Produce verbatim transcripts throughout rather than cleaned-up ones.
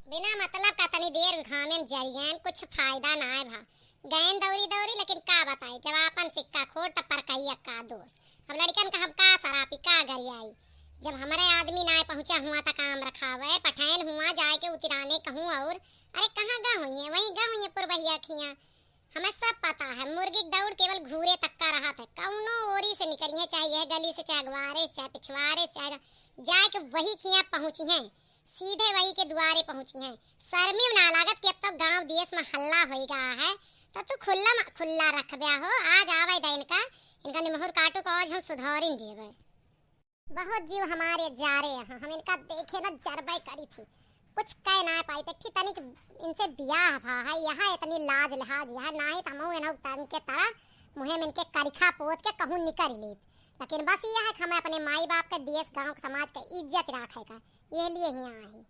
बिना मतलब का तनी देर घामे में जरियन, कुछ फायदा नाय भा। गयन दौरी दौरी, लेकिन का बताई, जब आपन सिक्का खोट, तब परकहिया का दोष। अब लड़िकन का हम का सरापी, का गरियाई? जब हमरे आदमी नाय पहुँचा हुआ त काम रखावे, पठैन हुआ जाए के उतिराने कहूँ और, अरे कहाँ गा हुई है, वहीं गा हुई है पुरबहिया खिया। हमें सब पता है, मुर्गी के दौड़ केवल घूरे तक का रहत है। कौनो ओरी से निकली है, चाहे यह गली से, चाहे अगवारे से, चाहे पिछवारे से, चाहे जा-, जाए के वही खिया पहुँची हैं, सीधे वही के दुआरे पहुँची हैं। शर्मिम ना लागत कि अब तो गाँव देश में हल्ला होई गा है, तो तू खुल्ला म-, खुल्ला रखब्या हो। आज आवे दे इनका, इनका निमहुर काटू को आज हम सुधारिन देवे। बहुत जीव हमारे जा रहे हैं, हम इनका देखे न जरबे करी थी, कुछ कह ना पाई। देखी तनिक इनसे बियाह भा है, यहाँ इतनी लाज लिहाज यहाँ, ना ही तो हमहू इन्हें उतार के तरह मुँहे में इनके करिखा पोत के कहूँ निकल लेत। लेकिन बस यह है कि हमें अपने माई बाप के, देश गाँव के, समाज के इज्जत रखे का, ये लिए ही आई।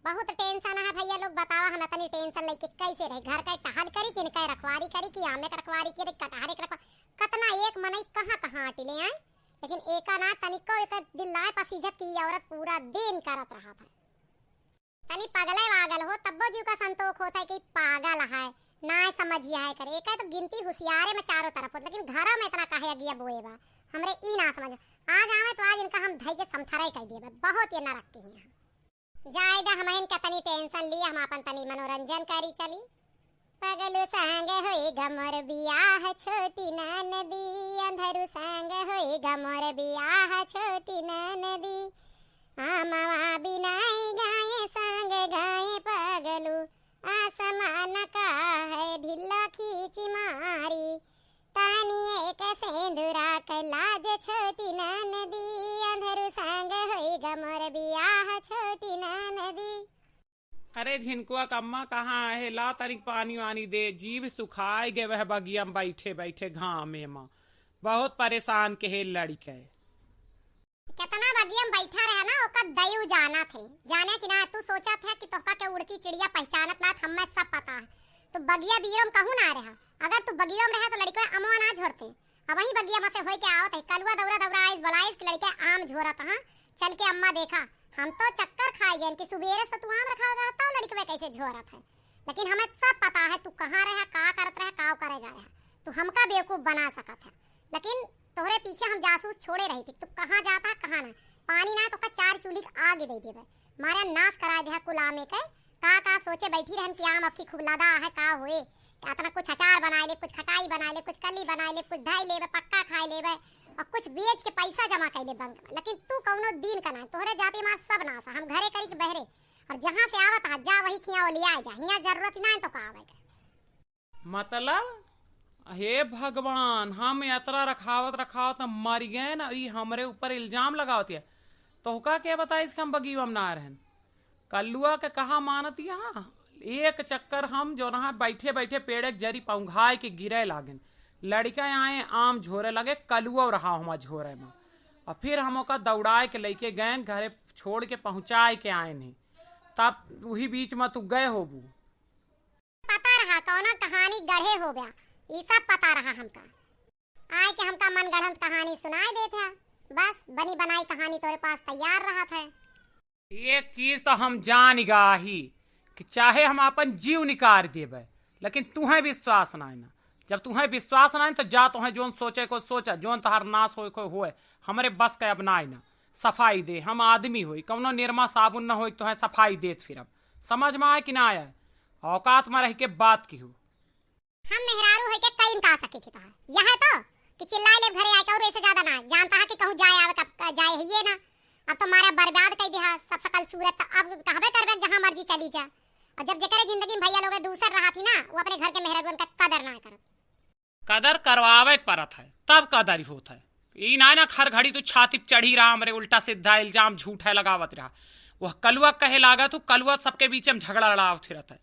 बहुत टेंशन है भैया लोग, बतावा हम इतनी टेंशन लेके कैसे रही? घर का टहल करी कि इनका रखवारी करी कि आमे का रखवारी करी, कटहरे का रखवा-, कतना एक मनई कहाँ कहाँ आटी ले आए। लेकिन एका ना तनिको एक दिल नाय पसीजत कि ई औरत पूरा दिन करत रहत है। तनी पगले वागल हो, तब्बो जीव का संतोख होत है कि पागल है, नाय समझिया है करे। एका तो गिनती हुसियारे में चारों तरफ होत, लेकिन घरा में इतना काहे अगिया बोए बा, हमरे ई ना समझ। आज आवे तो आज इनका हम धई के समथरे कह दिए बा, बहुत ये नरक के हैं। जाए दा, हमहिन का तनी टेंशन ली, हम आपन तनी मनोरंजन करी चली। पगलू संग होई गा मोर बियाह छोटी ननदी, अंधरू संग होई गा मोर बियाह छोटी ननदी। आमवा बिनाई गाए संग गाए पगलू, आसमान का है ढिल्ला खींच मारी। तानी एक सेंदुरा के लाज छोटी ननदी, अंधरू संग होई गा मोर बियाह छोटी ननदी। अरे झिनकुआ क अम्मा कहाँ आहे? ला तनिक पानी वानी दे, जीव सुखाए गए वह बगिया में बैठे बैठे घामे में। बहुत परेशान के हे लड़िके। केतना बगिया में बैठा रहा ना, ओकर दयू जानत है। जाने कि ना, तू सोचत है कि तोहका के उड़ती चिड़िया पहचानत ना, हमें सब पता है। तू बगिया बीरो में कहूँ ना रहा, अगर तू बगियो में रहा तो लड़िकवा अमवा ना झोरते। अब वही बगिया में से होई के आवत है, कलुआ दौरा दौरा आइस, बोलाइस कि लड़िका आम झोरत हाँ, चल के अम्मा देखा। हम तो चक्कर खाई गए कि सुबेरे से तू आम रखा होगा तो लड़िकवे कैसे झोरत है। लेकिन हमें सब पता है तू कहाँ रहा, का करत रहा, का करेगा रहा। तू हमका बेवकूफ बना सकत है, लेकिन तोहरे पीछे हम जासूस छोड़े रही थी, तू कहाँ जाता है, कहाँ ना। पानी ना तो का चार चूल्ही के आग दे देबे, मारे नाश करा दे कुल आमे के। का का सोचे बैठी रहन कि आम अबकी खूब लदा है, का होए, कि अतना कुछ अचार बनाए ले, कुछ खटाई बनाए ले, कुछ कली बनाए ले, कुछ धई लेबे, पक्का खाए लेबे, और कुछ बेच के पैसा जमा कर ले बैंक में। लेकिन तू कौनो दिन का ना, तोहरे जाति मार सब नाश है। हम घरे करी के बहरे, और जहाँ से आवत है जा वही खियाओ ले आए जा, हियाँ जरूरत ना है तो का आवे के। मतलब, हे भगवान, हम यात्रा रखावत रखावत हम मर गए ना, ई हमरे ऊपर इल्जाम लगावत है। तोहका के बताइस कि हम बगीवा में ना रहन? कल्लुआ के कहा मानत यहाँ? एक चक्कर हम जो रहा बैठे बैठे पेड़े के जरी पौंघाए के गिरे लागेन। लड़िका आए आम झोरे लगे, कलुआ रहा हमा झोरे में। और फिर हम ओका दौड़ाए के लेके गए घरे, छोड़ के पहुँचाए के आए नहीं। तब वही बीच में तू गए होबू। पता रहा कौना कहानी गढ़े हो गया, ई सब पता रहा हमका। आए के हमका मन गढ़ंत कहानी सुनाए देत है, बस बनी बनाई कहानी तोरे पास तैयार रहत है। एक चीज तो हम जान गया ही कि चाहे हम अपन जीव निकाल देबे, लेकिन तुहें विश्वास ना है ना। जब तुहें विश्वास ना है तो जा, तुहें जोन सोचे को सोचा, जोन तोहार नाश होए को होए, हमरे बस के अब ना है ना। सफाई दे, हम आदमी होई, कौनो निरमा साबुन न होई, तुहें सफाई देत फिरब। समझ में आए कि ना आए? औकात में रह के बात किहू। हम मेहरारू होइके कई का सके थे तहार। यह है तो कि चिल्लाए ले घरे आए, और ऐसे ज्यादा ना। जानता है कि कहूँ जाए आवे का, का जाए है ये ना। अब तो मारा बर्बाद कर दिया सब सकल सूरत, तो अब कहबे करबे जहाँ मर्जी चली जा। और जब जेकरे जिंदगी में भैया लोग दूसर रहा थी ना, वो अपने घर के मेहरारुअन का कदर ना करत। कदर करवावे के परत है, तब कदर होत है। ई ना ना हर घड़ी तू छाती पे चढ़ी रहा, हमरे उल्टा सीधा इल्जाम झूठ है लगावत रहा। वह कलुआ कहे लागत हूँ, कलुआ सबके बीच में झगड़ा लड़ावत फिरत है।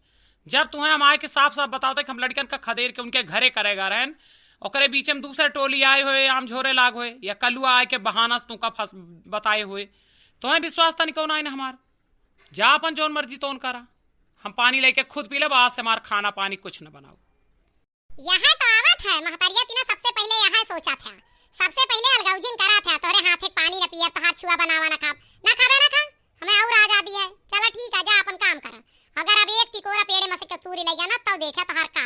जब तुहें हम आए के साफ साफ बतावत है कि हम लड़कन का खदेर के उनके घरे करेगा रहन, ओकरे बीच में दूसरे टोली आए हुए आम झोरे लाग हुए, या कलुआ आए के बहाना से तुमका फंस बताए हुए, तुहें विश्वास तनिको ना है ना हमार। जा अपन जौन मर्जी तौन करा, हम पानी लेके खुद पी लेब, आज से हमार खाना पानी कुछ न बनाओ। यह तो आवत है, महतरिया तीना सबसे पहले यह सोचा था, सबसे पहले अलगौजिन करा था, तोरे हाथ एक पानी न पिया, तोहार छुआ बनावा न खाब, न खाबे न खा, हमें और आजादी है। चला ठीक है, जा अपन काम करा, अगर अब एक टिकोरा पेड़े में से के तूरी लइ गया ना, तब देखे तोहार का